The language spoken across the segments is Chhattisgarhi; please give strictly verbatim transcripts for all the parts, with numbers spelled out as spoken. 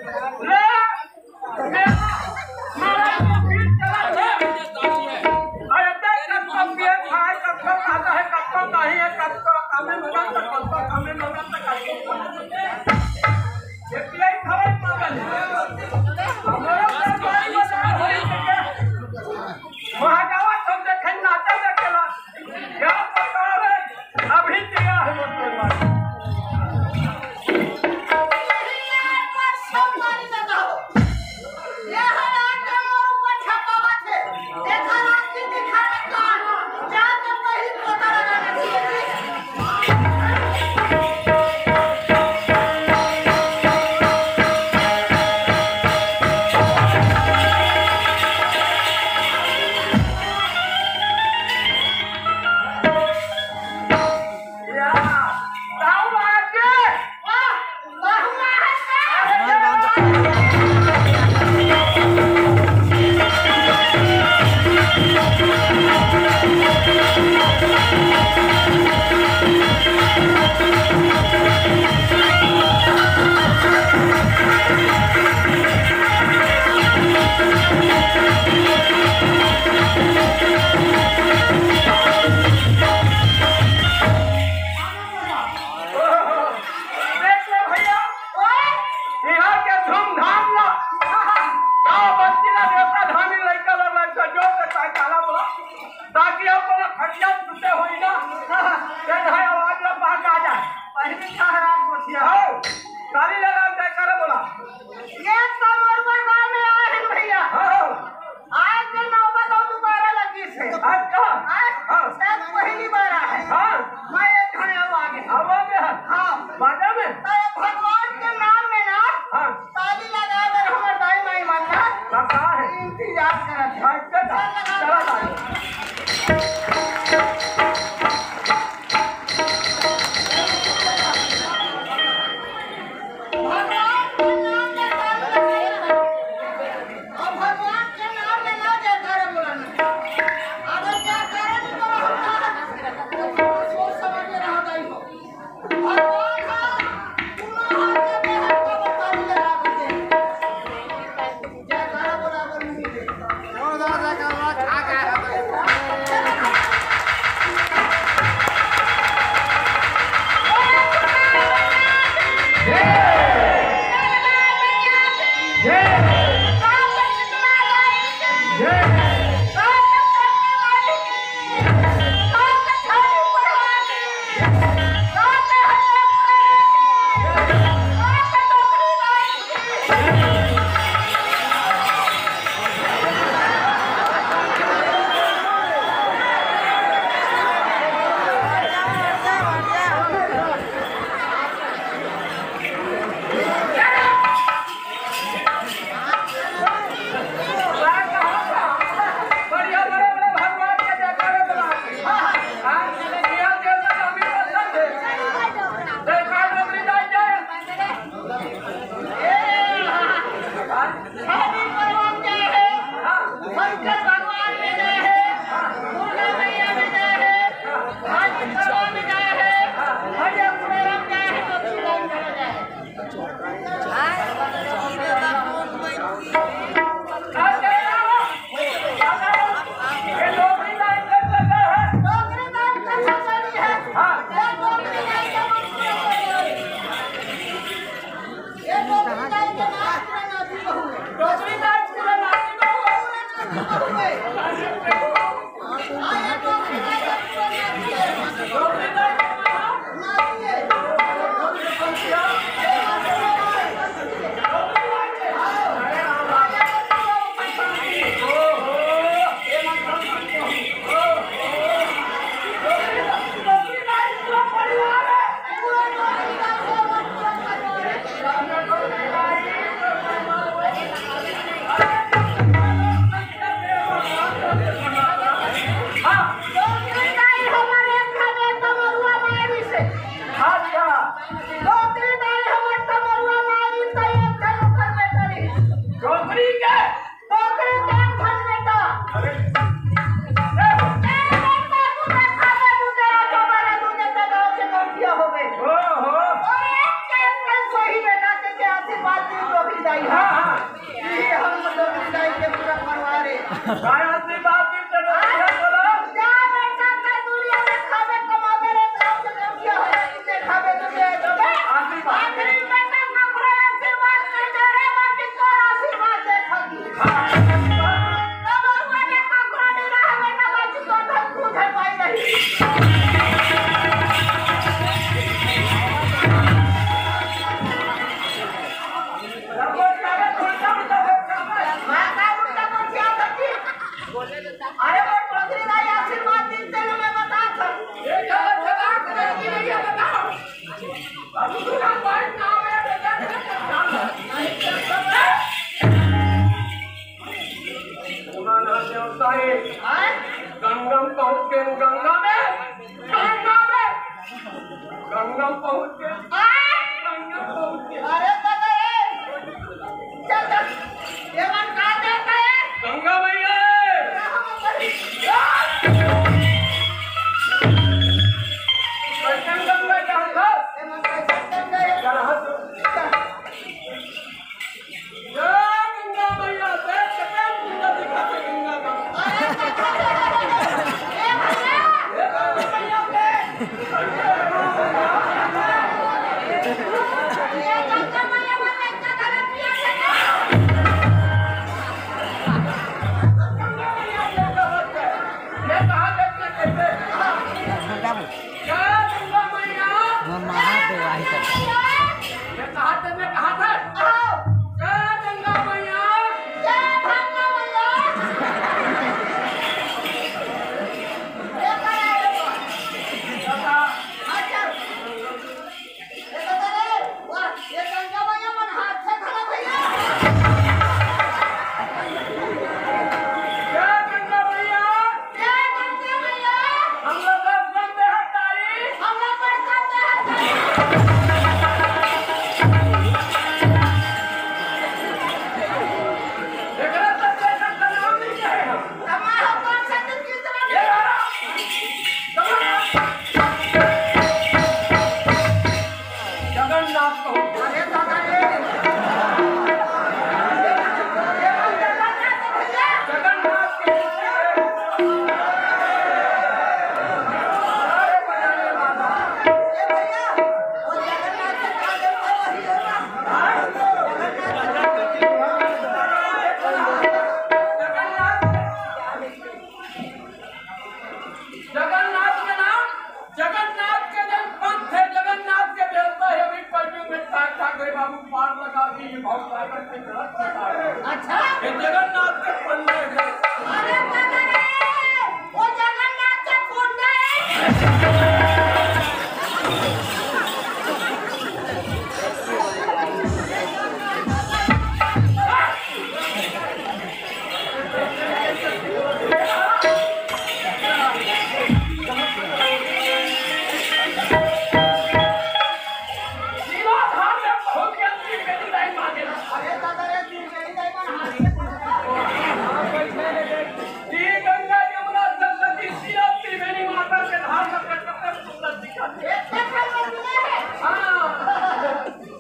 ले, मेरा, मेरा पीठ चला ले। अरे देख, कब कब पिए खाए, कब कब खाता है, कब कब नहीं है, कब कब कामे में रहता, कब कब कामे में रहता, कब कब ये पिए खाए पागल। हमारा तो भाई बता रहे हैं। महागावा तो देखे नाचा देखेला। क्या पता है? अभी दिया है मतलब। देख ले भैया, ओए! यहाँ के धूमधाम ला, गाँव बस्ती ला, देवता धामी लइका ला, लइका जोर से ताली ला बोला, ताकि हम बोला खटिया टूटे होई ना, ते भाई आवाज ला पाक आ जाए। पहली ठहरा गोठिया। आओ, ताली लगा, जयकारा बोला। ये तो मरुआ गाँव में आए हैं भैया। हाँ। आज के नौबत और दोबारा लगी से। अच्छा। आज हाँ। शायद पहली बार आए। हाँ। मैं एक घंटे आगे। आवाज है। हाँ। बाजा में? तो ये भगवान के नाम में ना हाँ। ताली लगा दे हमर दाई माई मन का। लगा है। इंतजार करत है। अच्छा, चला दाई। भगवान के नाम में ताली लगा दे। अब भगवान के नाम में ना जयकारा बोलना। अगर जयकारा नहीं बोला होता, तो सोच समझ में रह गई हो। भगवान का पूरा हाथ में हाथ का बताई लगा दे। जयकारा बराबर नहीं दे। जोरदार जयकारा, खा गया है। काय आशीर्वाद दी तेरे भैया बोला? जा बेटा, ते दुनिया में खाबे कमाबे रे, गाँव के लड़किया है, इतने खाबे तो ले जाबे। आशीर्वाद दे। आखिरी बेटा नखरा आशीर्वाद नहीं दे रे, बाकी तो आशीर्वाद दे खाली। हाँ, आशीर्वाद। तब वो ने कपड़ा नहीं रहा, बेटा, बाकी तो धन तू धन पाई नहीं। अरे वो टोकरी दाई आशीर्वाद दिन से मैं बता था। ये क्या जवाब करती नहीं है, बताओ। अब तू हम बात ना आवे, बेटा। तुम्हारा देवता है। हाँ? गंगा में पहुंच गए, गंगा में, गंगा में। गंगा पहुंच गए। आय! गंगा पहुंच गए। अरे दादा रे! चल, चल। ये मन कहाँ जाता है? गंगा मैया है। कहाँ गंगा है? कैसन गंगा जाता? ये मन कैसन गंगा है? जहाँ तो जय गंगा मैया, देख के प्रेम सुंदर दिखाते गंगा माँ। ये कहा देखते कैसे? जय गंगा मैया। महादेव आही कर। ये कहा देखते कहा था? जय गंगा मैया। जय गंगा मैया। अच्छा। ये बता रे, वाह, ये गंगा मैया मन हाथ से खड़ा भैया। जय गंगा मैया। जय गंगा मैया। हम लोग दर्शन दे हटाई। हम लोग दर्शन दे हटाई। एकरा तो दर्शन करना नहीं चाहे हम। तब हम दर्शन की तरह ये रहा। जगन्नाथ कहूँ। अरे दादा रे। जगन्नाथ कहूँ। अरे भैया, वो जगन्नाथ के कांधे पर वही है ना। जगन्नाथ। जगन्नाथ के नाम, जगन्नाथ के जन पंथ है, जगन्नाथ के देवता है, अभी कलयुग में ठाक ठाक रे बाबू, पार लगा दी, ये भाव सागर के जगत के साथ। अच्छा। ये जगन्नाथ के पंथ है। अरे दादा रे, वो जगन्नाथ के पंथ है। हाँ।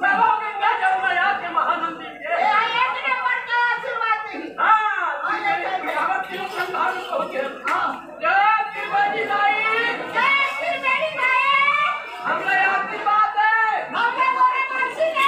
चलो गंगा जमुना याद के महानंदी के। ए, आ एक नंबर का आशीर्वाद नहीं। हाँ, आ एक नंबर। भगवत के संधान हो गया। हाँ। जय श्री बड़ी माई। जय श्री बड़ी माई। हमरा आशीर्वाद है। हमरा गोरे मासी ने।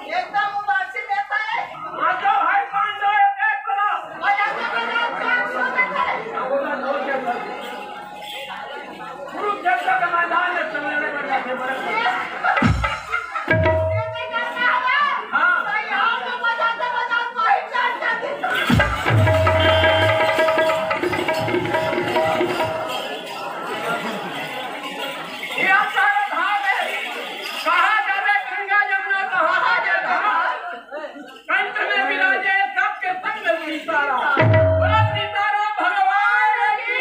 एकदम उदासी देता है। आ जाओ भाई पांडव, एक एक करो। आ जाओ, आ जाओ, आ जाओ, आ जाओ। कुरुक्षेत्र के मैदान में चलने में जाके मरे। हाँ। ये सारा धाम है। कहाँ जावे गंगा जमुना, कहाँ जावे धाम? कंठ में विराजे सबके संग सीताराम। बोलो सीताराम भगवान की।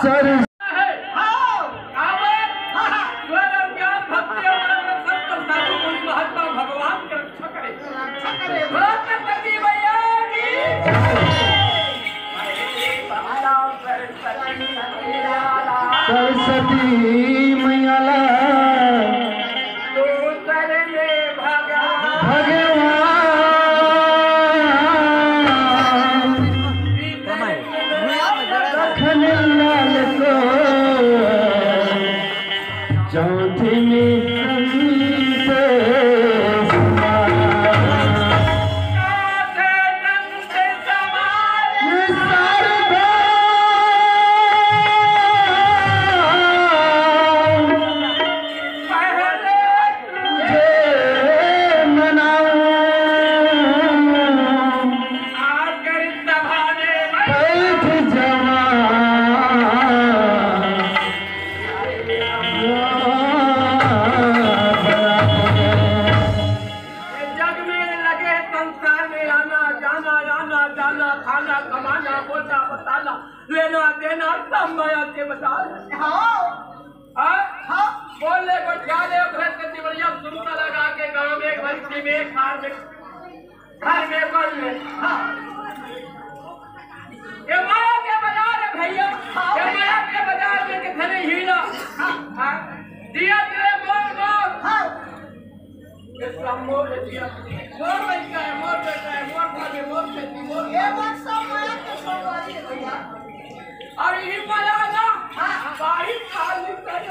है। हाँ। काबर? हाँ, हाँ। स्वर और ज्ञान, भक्ति और आनंद, संत साधु मुनि महात्मा भगवान के रक्षा करे। रक्षा करे। बोलो सरस्वती मैया की। सरस्वती मैया ला। तू उतर ले भगवान। भगवान। लखनलाल को चौथी में संदेश। जग में लगे संसार में आना जाना, आना जाना, खाना कमाना, बोलना बताना, लेना देना, सब माया के बता। हाँ। हाँ? हाँ। बोलने को क्या ले, बृहस्पति बढ़िया सुनता लगा के गाँव में, घर की में, खार में, घर में, वन में। हाँ। ये माया के बाजार है भैया। हाँ। ये माया के बाजार में कितने हीरा। हाँ। हाँ। दिया तेरे मोर मोर। हाँ। ये सब मोर है दिया। मोर बच्चा है, मोर बेटा है, मोर घर में, मोर खेती, मोर ये बात सब माया के सवारी है भैया। और यही माया ना, हाँ। बाहर खाली कर।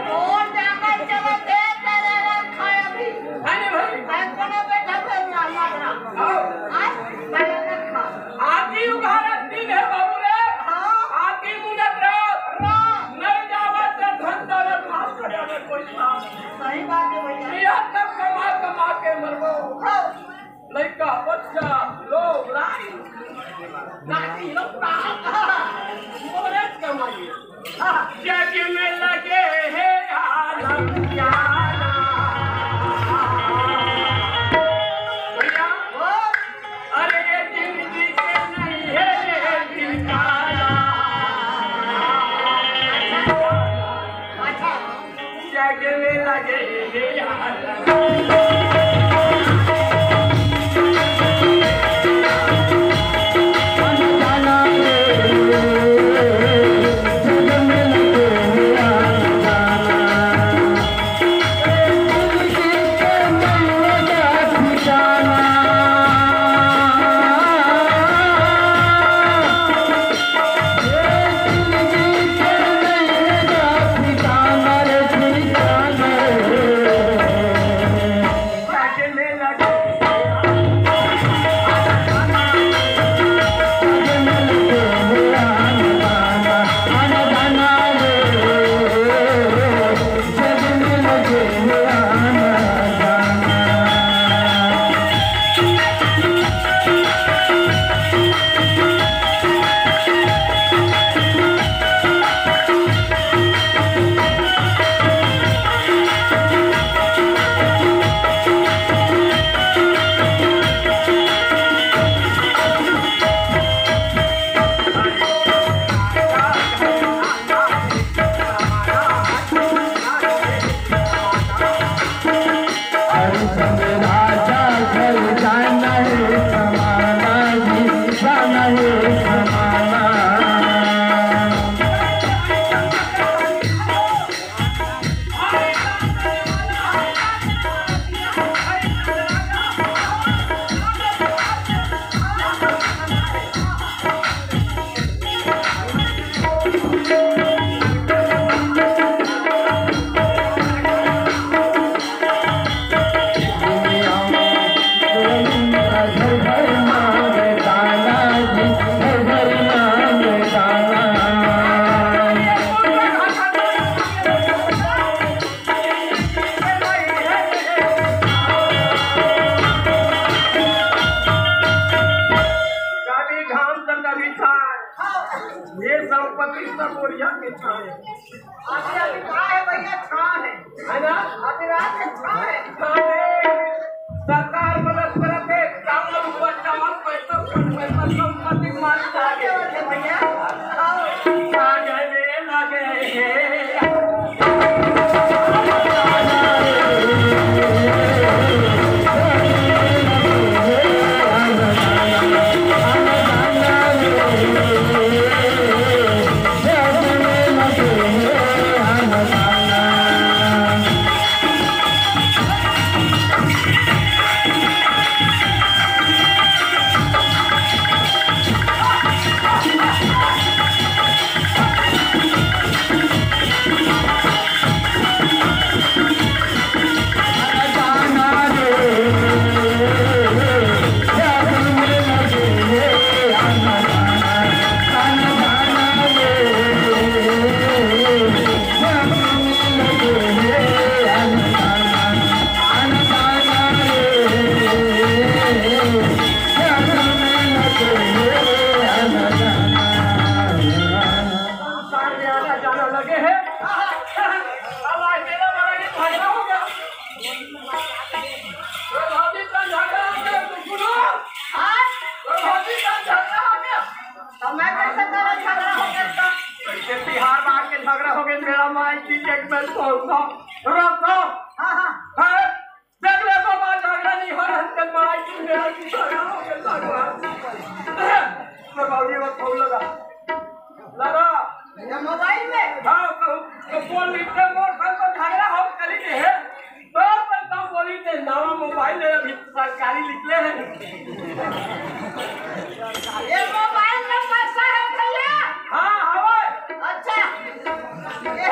कौन जाकर चलो दे तेरे रखा है अभी। अरे भाई। मैं कोनो बैठा कर ना लग रहा। हाँ। आज मैं रखा। आदि उघारा दिन है बाबू रे। हाँ। आदि मुंडत रात। रात। नहीं जावा तो धन दौलत माफ करे अगर कोई काम। सही बात है भैया। यह सब कमा कमा के मरबो। हाँ। लइका, बच्चा, लोग, रानी, नाती, लोग, मोरे कमाई। जग में लगे हैं आलम जाना। भैया, अरे ये जिंदगी के नहीं है ये ठिकाना। जग में लगे हैं आलम। कभी घाम तो कभी छाय, ये संपत्ति सब बोरिया के छाय। अभी, अभी का है भैया, छाय है। है ना? अभी रात में छाय है। छाय है। सरकार मदद करत है, चावल ऊपर चावल, पैसा ऊपर पैसा, संपत्ति मार खा गए। भैया। एक मैं कहूँगा, रखो। हाँ, हाँ। है? देख ले बाबा, झगड़ा नहीं हो रहा, चल मारा कि मेरा भी झगड़ा हो गया, झगड़ा। तो बाबूजी वो फोन लगा। लगा। ये मोबाइल में? हाँ, तो, तो बोल रही थे, मोर घर पर झगड़ा हो, कली के है। तो अपन तो बोली थे, नवा मोबाइल है, अभी सरकारी निकले हैं। ये मोबाइल में पैसा है भैया? हाँ, हवे। अच्छा। ये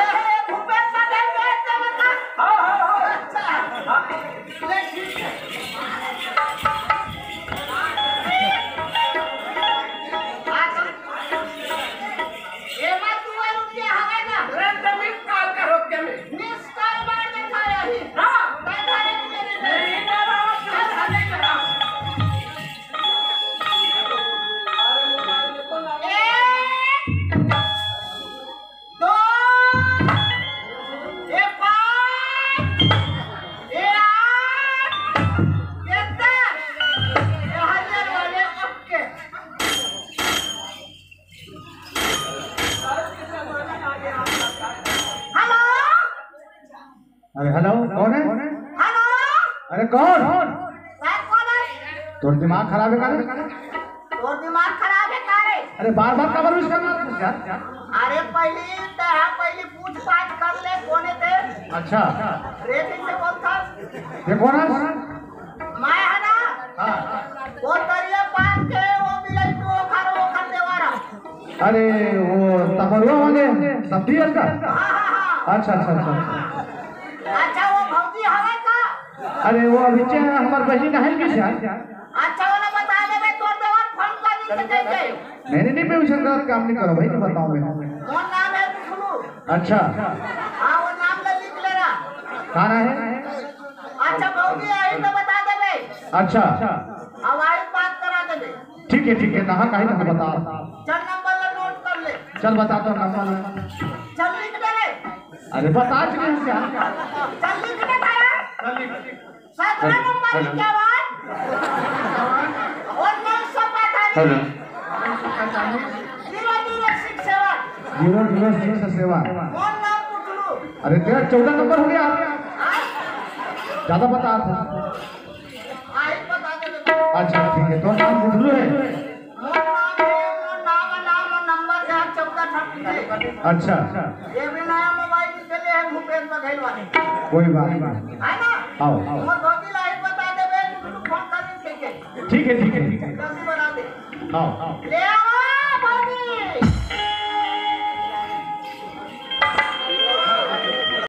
भूपेश बघेल के इतना बता। हाँ, हाँ, हाँ। अच्छा। हाँ। ले, ठीक है। हाँ, तो एमा दू रुपया हवय ना? तुरंत miss call करो के में। Miss call मार देता यही। हाँ। काय करे के मेरे नहीं, नहीं, नहीं, नहीं, नहीं, नहीं, नहीं। एक, दो, ये पाँच, ये आठ, ये दस, ये हजार वाले OK। हेलो। अरे हेलो, कौन है? हेलो। अरे कौन? सर, कौन है? तोर दिमाग खराब है का रे? तोर दिमाग खराब है का रे? अरे बार बार काबर wish करना यार? अरे पहली तरह पहली पूछ पाछ कर ले, कौन है ते? अच्छा। रे, ठीक से बोल था। ये कौन है? मैं है ना? हाँ। वो दरिया पार के वो बिलाई को ओखर, ओखर देवारा। अरे, वो तपरुआ वाले सब्जी है का? हाँ, हाँ, हाँ। अच्छा, अच्छा, अच्छा, अच्छा। अच्छा, वो भौजी हवे का? अरे, वो अभी चे हमार बहिन है कि शायद? अच्छा, वो ना बता दे, मैं तोर देवर फोन कर दी से कह के। नहीं, नहीं, नहीं, मैं उसे गलत काम नहीं करो भाई, नहीं बताओ मैं। मोर नाम है पुतलू। अच्छा। हाँ, वो नाम ले लिख ले रहा। कहाँ है? अच्छा, भौजी आई तो बता देबे। अच्छा। अब आई बात करा देबे। ठीक है, ठीक है, कहाँ का है, कहाँ बता। चल नंबर ले note कर ले। चल बता तो नंबर ले। चल लिख दे रे। अरे बता चुके हैं क्या? चल लिख दे भाई। चल लिख। सत्रह हेलो, नंबर हेलो। क्या बात? और नौ सौ पैंतालीस। Hello. Zero zero six seven। Zero zero six seven। मोर नाम पुतलू। अरे तेरा चौदह नंबर हो गया। हाँ? ज्यादा बता था। आई बता दे बेटा। अच्छा ठीक है, तो नाम बुधलू है। मोर नाम है, मोर नाम, नाम और नंबर है चौदह छब्बीस। अच्छा। ये भी नया मोबाइल निकले है भूपेश बघेल वाले। कोई बात नहीं। है ना? आओ। मोर धोती लाई बता देबे, तू फोन कर ठीक है। ठीक है, ठीक है, ठीक है। जल्दी बना दे। आओ। ले आ।